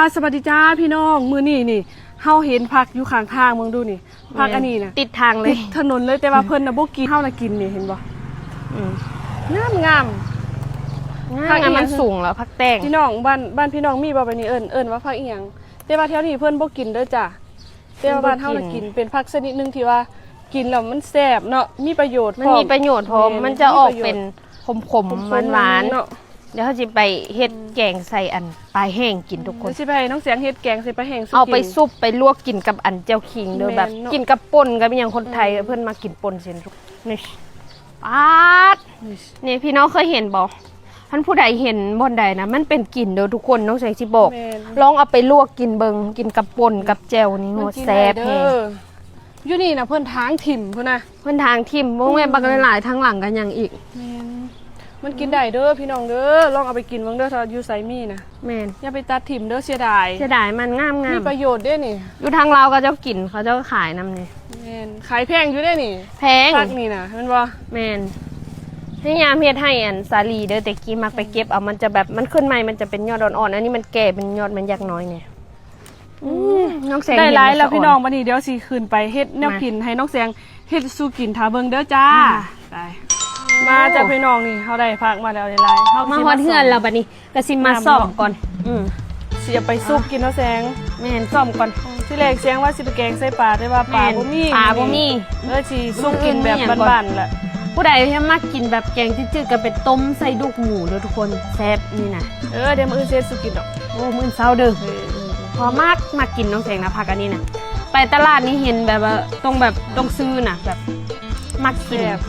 ອ່າ ສະບາຍດີຈ້າພີ່ນ້ອງ ມື້ນີ້ນີ້ເຮົາເຫັນຜັກຢູ່ຂ້າງທາງ ເບິ່ງດູນີ້ ຜັກອັນນີ້ນະ ຕິດທາງເລີຍ ຕິດຖະໜົນເລີຍ ແຕ່ວ່າເພິ່ນນະບໍ່ກິນ ເຮົານະກິນນີ້ ເຫັນບໍ່? ອືມ ງາມໆ ງາມ ຜັກອີ່ຫຍັງ ມັນສູງແລ້ວ ຜັກແຕງ ພີ່ນ້ອງ ບ້ານ ບ້ານພີ່ນ້ອງມີບໍ່? ແບບນີ້ເອີ້ນ ເອີ້ນວ່າຜັກອີ່ຫຍັງ? ແຕ່ວ່າແຖວນີ້ເພິ່ນບໍ່ກິນເດີຈ້າ ແຕ່ວ່າບ້ານເຮົານະກິນ ເພິ່ນບໍ່ກິນ ເປັນຜັກຊະນິດໜຶ່ງທີ່ວ່າກິນແລ້ວມັນແຊບເນາະ ມີປະໂຫຍດ ມັນມີປະໂຫຍດພ້ອມ ແມ່ນ ມັນຈະອອກເປັນ ມີປະໂຫຍດ ຂົມໆ ຂມໆ ຫວານໆ ເນາະ ດຽວເຮົາຊິໄປເຮັດ ອືມ ແກງໃສ່ອັນປາແຫ້ງກິນທຸກຄົນ ດຽວຊິໄປໃຫ້ນ້ອງແສງເຮັດແກງໃສ່ປາແຫ້ງສູ່ກິນ ເອົາໄປຊຸບໄປລວກກິນກັບອັນແຈ່ວຂີງເດີ ແບບ ແມ່ນເນາະ ກິນກັບປົ່ນກັບອີ່ຫຍັງ ຄົນໄທ ອືມ ເພິ່ນມັກກິນປົ່ນຊີ້ນ ນີ້ ປາດ ນີ້ ນີ້ພີ່ນ້ອງເຄີຍເຫັນບໍ່? ຄັນຜູ້ໃດເຫັນບ່ອນໃດນະ ມັນເປັນກິ່ນເດີທຸກຄົນ ນ້ອງແສງຊິບອກ ແມ່ນ ລອງເອົາໄປລວກກິນເບິ່ງ ກິນກັບປົ່ນກັບແຈ່ວນີ້ ມັນກິນ ໂຫ ແຊບແຮງ ຢູ່ນີ້ນະເພິ່ນຖາງຖິ້ມພຸ້ນນະ ເພິ່ນຖາງຖິ້ມ ບໍ່ແມ່ນ ອືມ ບັກຫຼາຍໆ ທາງຫຼັງກໍຍັງອີກ ແມ່ນ ມັນກິນໄດ້ເດີພີ່ນ້ອງເດີ ລອງເອົາໄປກິນເບິ່ງເດີ ຖ້າຢູ່ໃສມີນະ ແມ່ນ ຢ່າໄປຕັດຖິ້ມເດີ ເສຍດາຍ ເສຍດາຍ ມັນງາມໆ ມີປະໂຫຍດເດ້ນີ້ ຢູ່ທາງລາວເຂົາເຈົ້າກິນ ເຂົາເຈົ້າຂາຍນຳນີ້ ແມ່ນ ຂາຍແພງຢູ່ເດ້ນີ້ ແພງ ຜັກນີ້ນະ ແມ່ນບໍ່? ແມ່ນ ພະຍາຍາມເຮັດໃຫ້ອັນສາລີເດີ ແຕ່ກີ້ມັກໄປເກັບເອົາ ມັນຈະແບບ ມັນຂຶ້ນໃໝ່ ມັນຈະເປັນຍອດອ່ອນໆ ອັນນີ້ມັນແກ່ ເປັນຍອດມັນຢາກນ້ອຍແດ່ ອືມ ອືມ ນ້ອງແສງ ໄດ້ຫຼາຍແລ້ວພີ່ນ້ອງ ບັດນີ້ດຽວຊິຂຶ້ນໄປເຮັດແນວກິນໃຫ້ນ້ອງແສງເຮັດສູ່ກິນ ຖ້າເບິ່ງເດີຈ້າ ໄປ ມາຈ້າພີ່ນ້ອງ ນີ້ເຮົາໄດ້ຜັກມາແລ້ວຫຼາຍໆ ເຮົາມາຮອດເຮືອນແລ້ວບັດນີ້ ກໍຊິມາຊ້ອມກ່ອນ ອືມ ຊິເອົາໄປຊຸບກິນເນາະແສງ ແມ່ນ ຊ້ອມກ່ອນ ທີແລກແສງວ່າຊິໄປແກງໃສ່ປາ ແຕ່ວ່າປາບໍ່ມີ ປາບໍ່ມີ ເລີຍຊິຊຸບກິນແບບບ້ານໆ ລະ ຜູ້ໃດມັກກິນແບບແກງຈືດໆ ກໍໄປຕົ້ມໃສ່ດູກໝູເດີທຸກຄົນ ແຊບນີ້ນະ ເອີ ດຽວມື້ອື່ນຊິເຮັດສູ່ກິນດອກ ໂອ້ ມື້ອື່ນເຊົ້າເດີ ເອີ ເພາະມັກ ມັກກິນນ້ອງແສງນະ ຜັກອັນນີ້ນະ ໄປຕະຫຼາດນີ້ເຫັນແບບວ່າ ຕ້ອງແບບ ຕ້ອງຊື້ນະ ແບບ ມັກກິນ ແຊບ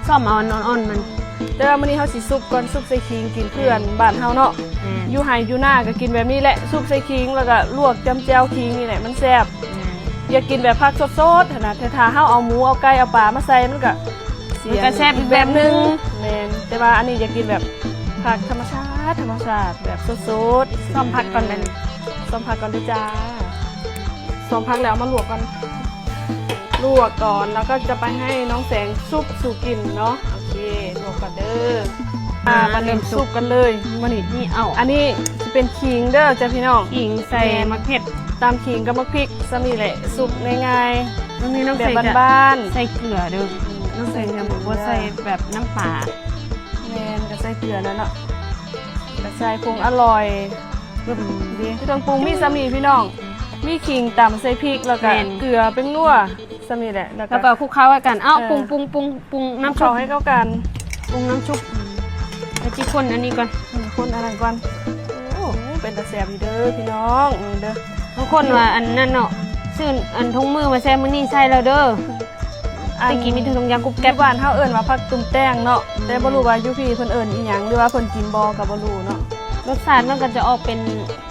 ຊ້ອມເອົາອັນອ່ອນໆ ມັນ ແຕ່ວ່າມື້ນີ້ເຮົາຊິຊຸບກ່ອນ ຊຸບໃສ່ຂີງກິນ ຄືອັນບ້ານເຮົາເນາະ ແມ່ນ ຢູ່ໄຮ່ຢູ່ນາກໍກິນແບບນີ້ແຫຼະ ຊຸບໃສ່ຂີງ ແລ້ວກໍລວກຈ້ຳແຈ່ວຂີງນີ້ແຫຼະ ມັນແຊບ ແມ່ນ ຢາກກິນແບບຜັກສົດໆ ຫັ້ນນະ ແຕ່ຖ້າເຮົາເອົາໝູ ເອົາໄກ່ ເອົາປາມາໃສ່ ມັນກໍ ມັນກໍແຊບອີກແບບໜຶ່ງ ແມ່ນ ແຕ່ວ່າອັນນີ້ຢາກກິນແບບຜັກທຳມະຊາດ ທຳມະຊາດ ແບບສົດໆ ຊ້ອມຜັກກ່ອນເດີ ຊ້ອມຜັກກ່ອນເດີຈ້າ ຊ້ອມຜັກແລ້ວເອົາມາລວກກ່ອນ ລວກກ່ອນ ແລ້ວກໍຈະໄປໃຫ້ນ້ອງແສງຊຸບສູ່ກິນເນາະ ໂອເຄ ລວກກ່ອນເດີ ອ່າ ມາເລີ່ມຊຸບກັນເລີຍ ມື້ນີ້ ນີ້ເອົາ ອັນນີ້ຊິເປັນຂີງເດີຈ້າພີ່ນ້ອງ ຂີງໃສ່ ແມ່ນ ໝາກເຜັດ ຕຳຂີງກັບໝາກພິກ ສ່ຳນີ້ແຫຼະ ຊຸບງ່າຍໆ ແບບບ້ານໆ ໃສ່ເກືອເດີ ນ້ອງແສງຈະບໍ່ໃສ່ແບບນ້ຳປາ ແມ່ນ ກໍໃສ່ເກືອແລ້ວເນາະ ກໍໃສ່ຜົງອະລ່ອຍ ເອີ ເດ້ ເຄື່ອງປຸງມີສ່ຳນີ້ພີ່ນ້ອງ ມີຂີງຕຳໃສ່ພິກ ແລ້ວກໍ ແມ່ນ ເກືອ ແປ້ງນົວ ສ່ຳນີ້ແຫຼະ ແລ້ວກໍ ແລ້ວກໍຄຸກເຄົ້າໃຫ້ກັນ ເອົ້າ ເອີ ປຸງ ປຸງ ປຸງ ປຸງນ້ຳຊຸບ ເຂົ້າໃຫ້ເຂົ້າກັນ ປຸງນ້ຳຊຸບ ອືມ ແລ້ວຊິຄົນອັນນີ້ກ່ອນ ອືມ ຄົນອັນນັ້ນກ່ອນ ໂອ້ ເປັນຕາແຊບຢູ່ເດີພີ່ນ້ອງ ເບິ່ງເດີ ບາງຄົນວ່າອັນນັ້ນເນາະ ຊື້ອັນຖົງມືມາແຊ່ມື້ນີ້ໃສ່ແລ້ວເດີ ອັນ ແຕ່ກີ້ມີແຕ່ຖົງຢາງກຸບແກັບ ຢູ່ບ້ານເຮົາເອີ້ນວ່າຜັກຕຸ້ມແຕງເນາະ ແຕ່ບໍ່ຮູ້ວ່າຢູ່ພີ້ເພິ່ນເອີ້ນອີ່ຫຍັງ ຫຼືວ່າເພິ່ນກິນບໍ່ກໍບໍ່ຮູ້ເນາະ ລົດຊາດມັນກໍຈະອອກເປັນ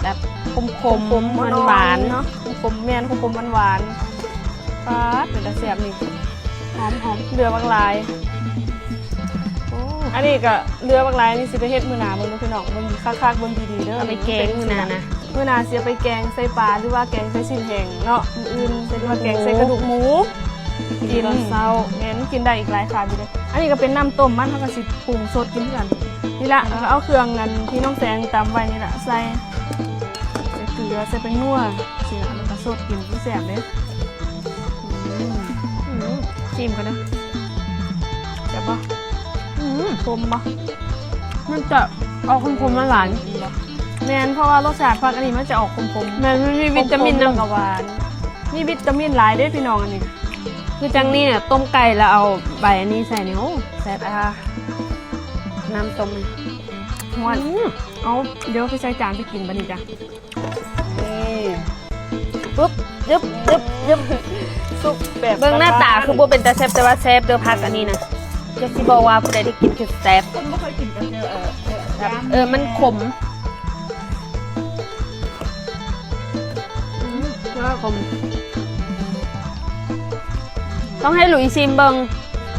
ແບບຂົມໆ ຂມໆ ຫວານໆ ເນາະ ຂົມໆ ແມ່ນ ຂົມໆ ຫວານໆ ປາດ ເປັນຕາແຊບນີ້ ຫອມໆ ເຫຼືອບັກຫຼາຍ ໂອ້ ອັນນີ້ກໍເຫຼືອບັກຫຼາຍ ອັນນີ້ຊິໄປເຮັດມື້ໜ້າເບິ່ງເດີພີ່ນ້ອງ ເບິ່ງຄັກໆ ເບິ່ງດີໆ ເດີ ເອົາໄປແກງມື້ໜ້ານະ ມື້ໜ້າຊິເອົາໄປແກງໃສ່ປາ ຫຼືວ່າແກງໃສ່ຊີ້ນແຫ້ງເນາະ ມື້ອື່ນຊິວ່າແກງໃສ່ກະດູກໝູ ກິນຕອນເຊົ້າ ແມ່ນ ກິນໄດ້ອີກຫຼາຍຄາບຢູ່ເດ້ ອັນນີ້ກໍເປັນນ້ຳຕົ້ມມັນ ເຮົາກໍຊິປຸງສົດກິນຄືກັນ ນີ້ລະ ເອົາເຄື່ອງອັນທີ່ນ້ອງແສງຕຳໄວ້ນີ້ລະໃສ່ ໃສ່ເກືອ ໃສ່ແປ້ງນົວ ຊີ້ລະ ແລ້ວກໍສົດກິນ ມັນແຊບເດ້ ອືມ ຊີມກ່ອນເດີ ແຊບບໍ່? ອືມ ຂົມບໍ່? ມັນຈະອອກຂົມໆ ຫວານໆ ແມ່ນ ເພາະວ່າລົດຊາດຜັກອັນນີ້ມັນຈະອອກຂົມໆ ແມ່ນ ມັນມີວິຕາມິນນຳ ແລ້ວກໍຫວານ ມີວິຕາມິນຫຼາຍເດ້ພີ່ນ້ອງ ອັນນີ້ ຄືຈັ່ງນີ້ນະ ຕົ້ມໄກ່ແລ້ວເອົາໃບອັນນີ້ໃສ່ນີ້ ໂອ້ ແຊບ ອ່າ ນ້ຳຕົ້ມ ຮ້ອນ ອືມ ເອົາ ດຽວໄປໃສ່ຈານໄປກິນບັດນີ້ຈ້າ ນີ້ ປຶບ ຕຶບ ຕຶບ ຕຶບ ຊຸບແບບ ເບິ່ງໜ້າຕາຄືບໍ່ເປັນຕາແຊບ ແຕ່ວ່າແຊບເດີ ຜັກອັນນີ້ນະ ຈະຊິບອກວ່າຜູ້ໃດໄດ້ກິນຄືແຊບ ຄົນບໍ່ເຄີຍກິນກໍເຈີ ເອີ ເອີ ມັນຂົມ ອືມ ແລ້ວກໍຂົມ ຕ້ອງໃຫ້ລຸຍຊີມເບິ່ງ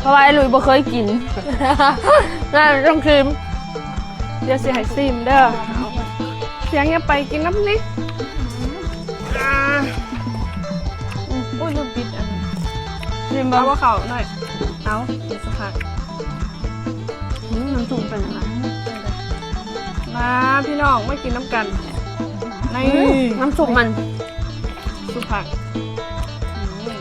ເພາະວ່າໄອ້ລຸຍບໍ່ເຄີຍກິນ ຕ້ອງຊີມ ດຽວຊິໃຫ້ຊີມເດີ ສຽງຢ່າໄປກິນນຳນີ້ ອ່າ ອືມ ໂອ້ຍ ລືມປິດອັນ ຊີມເບິ່ງ ເອົາບໍ່ເຂົ້າໜ້ອຍ ເອົາ ເປັນສະຜັກ ອືມ ນ້ຳຊຸບເປັນຫຍັງນະ ມາພີ່ນ້ອງ ມາກິນນຳກັນ ນີ້ ອືມ ນ້ຳຊຸບມັນ ຊຸບຜັກ ອືມ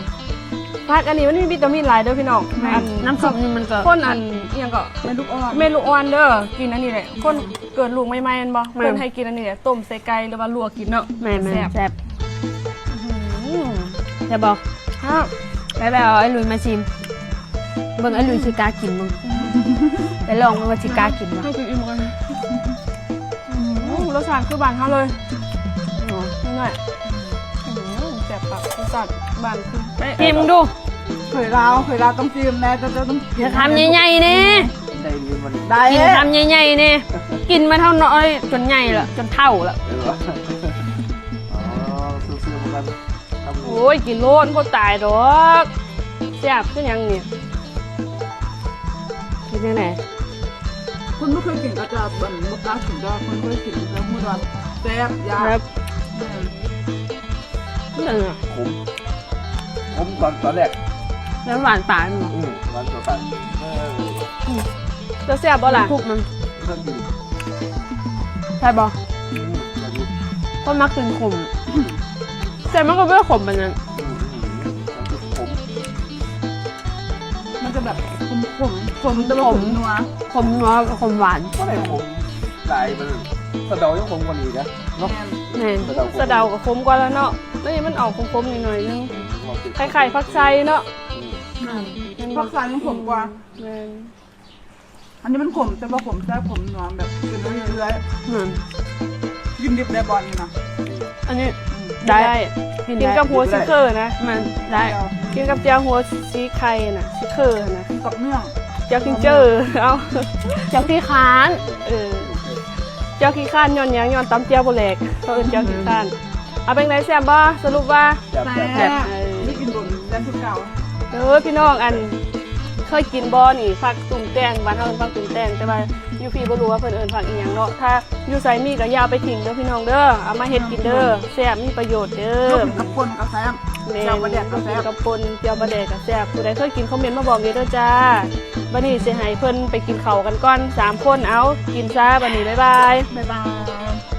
ຜັກອັນນີ້ມັນມີວິຕາມິນຫຼາຍເດີພີ່ນ້ອງ ແມ່ນ ອັນ ນ້ຳຊຸບນີ້ມັນກໍ ຄົນອັນ ອີ່ຫຍັງກໍ ແມ່ລູກອ່ອນ ແມ່ລູກອ່ອນເດີ ກິນອັນນີ້ແຫຼະ ຄົນ ອືມ ເກີດລູກໃໝ່ໆແມ່ນບໍ່ ແມ່ນ ເພິ່ນໃຫ້ກິນອັນນີ້ແຫຼະ ຕົ້ມໃສ່ໄກ່ ຫຼືວ່າລວກກິນເນາະ ແມ່ນໆ ແຊບ ແຊບ ອືມ ແຊບບໍ່? ແຊບ ໄປ ໄປເອົາໄອ້ລຸຍມາຊີມ ເບິ່ງໄອ້ລຸຍຊິກ້າກິນບໍ່ ໄປລອງເບິ່ງວ່າຊິກ້າກິນບໍ່ ໃຫ້ກິນອີ່ມກ່ອນ ອືມ ລົດຊາດຄືບ້ານເຮົາເລີຍ ອໍ ນ້ອຍ ອືມ ແຊບຄັກ ລົດຊາດບ້ານຄື ຊີມເບິ່ງດູ ເຂີຍລາວ ເຂີຍລາວຕ້ອງຊີມແນ່ ເຈົ້າ ເຈົ້າຕ້ອງກິນ ຄຳໃຫຍ່ໆແນ່ ໄດ້ຢູ່ມັນ ໄດ້ ກິນຄຳໃຫຍ່ໆແນ່ ກິນມາເທົ່ານ້ອຍຈົນໃຫຍ່ລະ ຈົນເຖົ້າລະ ເອີ ອໍ ຊື່ໆ ຄືກັນ ໂອ້ຍ ກິນໂລດ ບໍ່ຕາຍດອກ ແຊບຄືຫຍັງນີ້ ເຮັດຈັ່ງໃດ ຄົນບໍ່ເຄີຍກິນກໍຈະ ອັນ ບໍ່ກ້າກິນ ແຕ່ວ່າຄົນເຄີຍກິນຈະຮູ້ວ່າແຊບ ຢາກ ແຊບ ແມ່ນ ຄືຫຍັງອະ ຂົມ ຂົມຕອນ ຕອນແລກ ແລ້ວຫວານປາຍມັນ ອືມ ຫວານຕົວປາຍ ເອີ ອືມ ແລ້ວແຊບບໍ່ລະ ທຸບມັນ ເຄີຍກິນ ແຊບບໍ່? ອືມ ແຊບຢູ່ ຄົນມັກກິນຂົມ ແຕ່ມັນກໍບໍ່ໄດ້ຂົມປານນັ້ນ ອືມ ອືມ ອືມ ມັນຄືຂົມ ມັນຈະແບບຂົມໆ ຂົມ ແຕ່ວ່າຂົມນົວ ຂົມນົວ ຂົມຫວານ ບໍ່ໄດ້ຂົມຫຼາຍປານນັ້ນ ສະເດົາຍັງຂົມກວ່ານີ້ນະ ເນາະ ແມ່ນ ແມ່ນ ສະເດົາ ສະເດົາກໍຂົມກວ່າລະເນາະ ແລ້ວນີ້ມັນອອກຂົມໆໜ້ອຍໆໜຶ່ງ ອືມ ຄ້າຍໆຜັກໄຊເນາະ ອືມ ແມ່ນ ຜັກໄຊມັນຂົມກວ່າ ແມ່ນ ອັນນີ້ມັນຂົມ ແຕ່ບໍ່ຂົມແຊບ ຂົມນົວ ແບບກິນໄດ້ເລື້ອຍໆ ແມ່ນ ກິນດິບໄດ້ບໍ່ນີ້ນະ ອັນນີ້ ອືມ ໄດ້ ໄດ້ ກິນໄດ້ ກິນກັບຫົວຊີເຄີນະ ແມ່ນ ໄດ້ ກິນກັບແຈ່ວຫົວຊີໄຄນະ ຊີເຄີນະ ກັບເໜືອງ ແຈ່ວກິນເຈີ ເອົ້າ ແຈ່ວຂີ້ຄ້ານ ເອີ ແຈ່ວຂີ້ຄ້ານຍ້ອນຫຍັງ? ຍ້ອນຕຳແຈ່ວບໍ່ແຫຼກ ເຂົາເອີ້ນແຈ່ວຂີ້ຄ້ານ ອືມ ເອົາ ເປັນໃດ ແຊບບໍ່? ສະຫຼຸບວ່າ ແຊບ ແຊບ ເອີ ໄດ້ກິນດົນ ແຊບຄືເກົ່າ ເດີພີ່ນ້ອງ ອັນ ເຄີຍກິນບໍ່ນີ້ ຜັກຕຸ່ມແຕງ ບ້ານເຮົາເອີ້ນຜັກຕຸ່ມແຕງ ແຕ່ວ່າຢູ່ພີ້ບໍ່ຮູ້ວ່າເພິ່ນເອີ້ນຜັກອີ່ຫຍັງເນາະ ຖ້າຢູ່ໃສມີກໍຢ່າເອົາໄປຖິ້ມເດີພີ່ນ້ອງເດີ ເອົາມາເຮັດກິນເດີ ແຊບ ມີປະໂຫຍດເດີ ລວກກິນກັບປົ່ນກໍແຊບ ແມ່ນ ແຈ່ວປາແດກກໍແຊບ ລວກກິນກັບປົ່ນ ແຈ່ວປາແດກກໍແຊບ ຜູ້ໃດເຄີຍກິນຄອມເມັນມາບອກເດີເດີຈ້າ ບັດນີ້ຊິໃຫ້ເພິ່ນໄປກິນເຂົ້າກັນກ່ອນ ສາມຄົນ ເອົາ ກິນຊາ ບັດນີ້ ບາຍບາຍ ບາຍບາຍ.